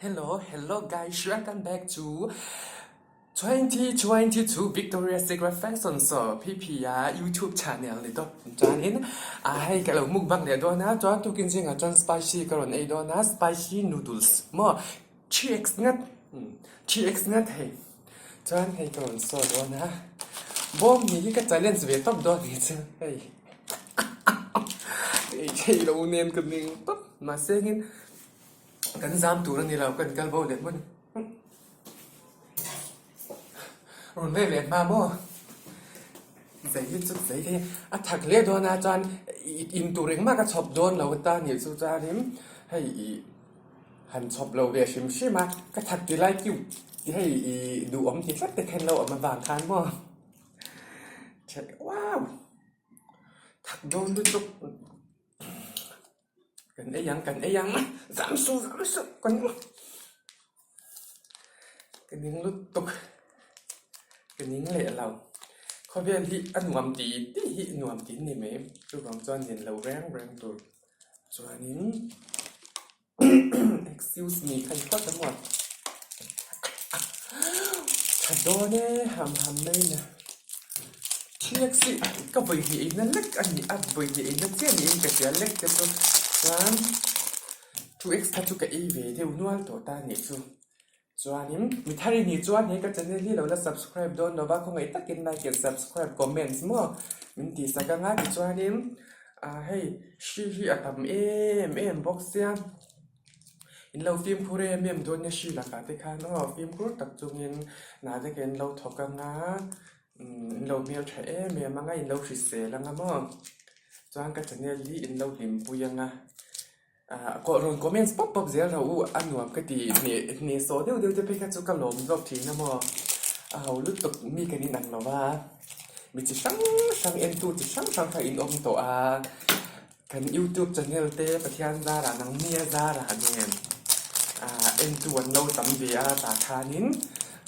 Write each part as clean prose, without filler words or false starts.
Hello hello guys welcome back to 2022 Victoria Secret Fashion Show PPA YouTube channel ni tawp chuanin a hei ka lo mukbang leh dawn a chuan tukin zingah chuan spicy ka rawn ei dawn a spicy noodles maw 3x ngat 3x ngat hei chuan hei ka rawn saw dawn a bawm ni hi ka challenge ve tawp dawn ni chu hei ei thei lo nen ka ning tawp mahse engin Kan zam tur a ni lo, kan kal bo leh hmun. Rawn leh leh hma maw? Zei hi chu zei hi a thak hle dawn a chuan in tur engmah ka chhawp dawn lo ta nih chu chuanin hei ih han chhawp lo ve hrim hrim a, ka thak ti lai cute hei ih duhawm ti tlat te khan lo awm avang khan maw? Wow! Thak dawn lutuk. Kan ei ang kan ei ang zam suh zam suh kan ka ning lutuk ka ning leh lo khawvel hi a nuam ti tih hi nuam tih a ni mai chuvang chuan nen lo reng reng tur chuanin excuse me kha ni phawt a maw tha dawn e ham ham mai na. Thiak si ka vawi hnih eina lek a ni a, vawi hnih eina chiah niin ka hria lek te chu chuan 2x kha chu ka ei ve deuh nual tawh ta a nih chu. Chuanin mi thar i nih chuan he ka channel hi lo la subscribe dawn lo va, khawngaih takin like and subscribe comments maw min tih sak anga tichuanin ah hei hri hi a tam em em bawk sia. In lo fimkhur em em dawn nia hri lakah te khan aw fimkhur tak chungin hnah te ka in lo thawk anga in lo hmeltha em em anga in lo hrisel anga maw chuan ka channel hi in lo hlimpui anga ah rawn comments pawp pawp zel rawh u a nuam ka ti hneh hneh sawh deuh deuh te phei kha chu ka lawm zawk thin a maw a ho lutuk mi kan inang lo va mi chi hrang hrang entu chi hrang hrang kha in awm tawh a. Kan youtube channel te Pathian zarah nang nia zarah nen ah entu an lo tam ve a tah khanin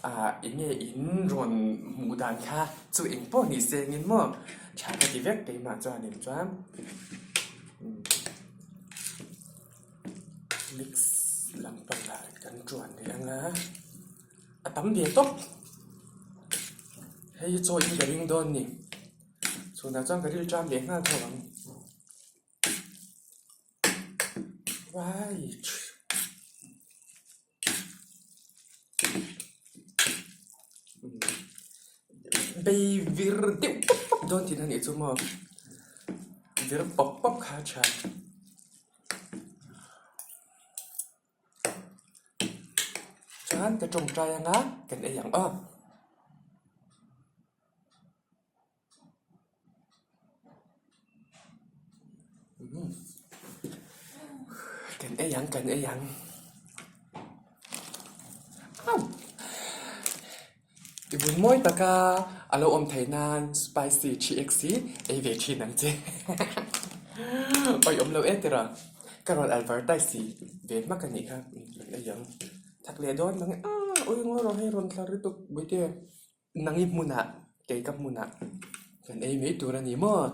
ah eng nge in rawn hmuh dan kha chu eng pawh ni se engin maw tha ka ti vek keimah chuanin chuan mix lampang ah kan tuan leh ang a a tam ve tawp hei hi chaw in ka ring dawn ni. Chhunah chuan ka ril ṭam leh nghal tho ang. Right. Bei vir deuh pawp pawp dawn tih na nih chu maw. Vir pawp pawp kha a ṭha. Chuan ka ṭawngṭai anga kan ei ang aw. Kan ei ang kan ei ang au i bul mawi taka a lo awm theih nan spicy 3x hi ei ve thin ang che awih awm lo e tiraw ka rawn advertise ve hmak a nih kha kan ei ang thak leh dawn mang e aaa ui ngawi rawh hei rawn thla lutuk bawihte. Nang i hmunah kei ka hmunah kan ei mai tur a ni maw?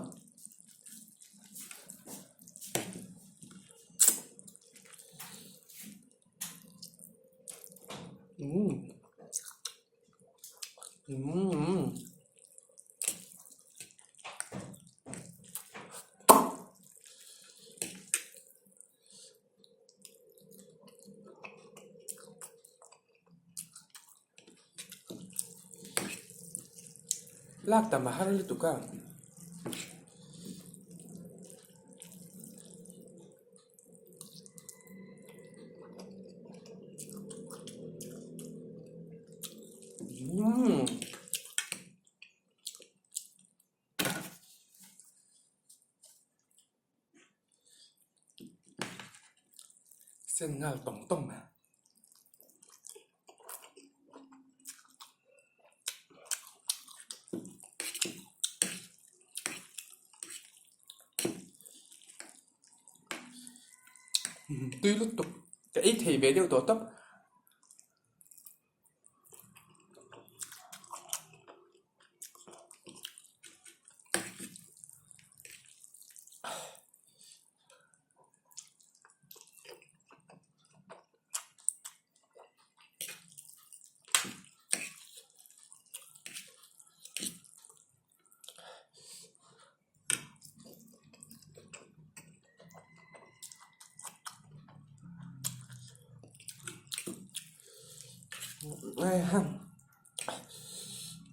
Umm umm Lak tam a har lutuk a. Umm. Sen nghal tawng tawng a. Tui lutuk ka ei thei ve deuh tawh tawp.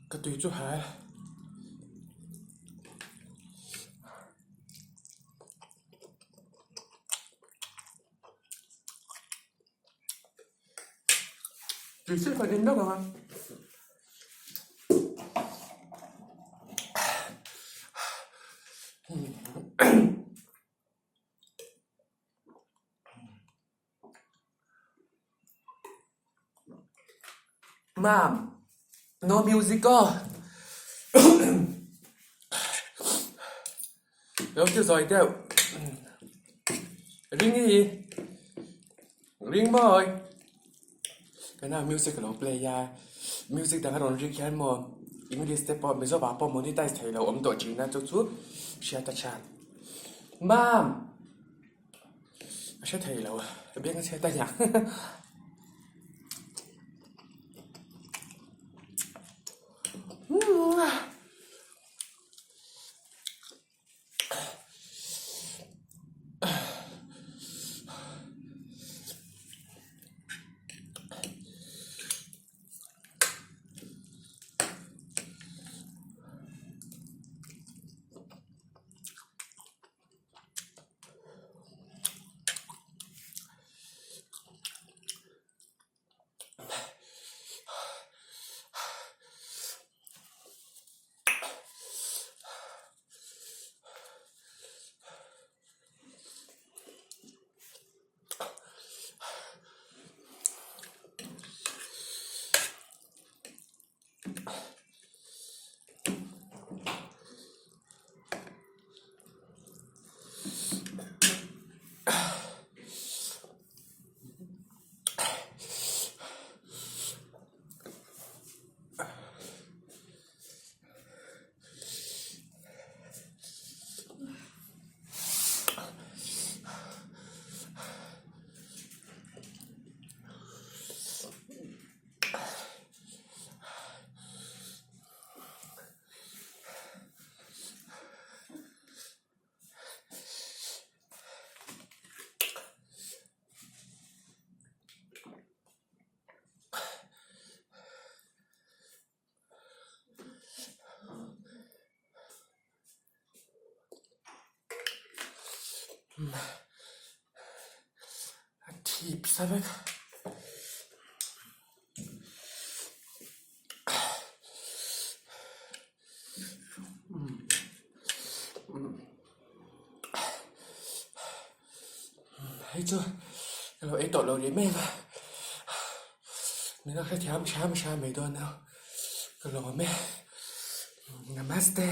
Ka tui chu hal. Tui chiah kan in vek ang a. Mam, no music aw. Lo ti zawi deuh. Ring i. Ring mawi. Ka nau music a lo play a, music dang a rawn ring hian maw English te pawh Mizo ah pawh monetize thei lo awm tawh thin a chu chu hriat a tha. Mam! A hre thei lo a beng a chhiat a nia. A thip sa vek. Hei chu ka lo ei tawh lo rih mai a, min lo hrethiam hram hram mai dawn a, ka lawm e. Namaste.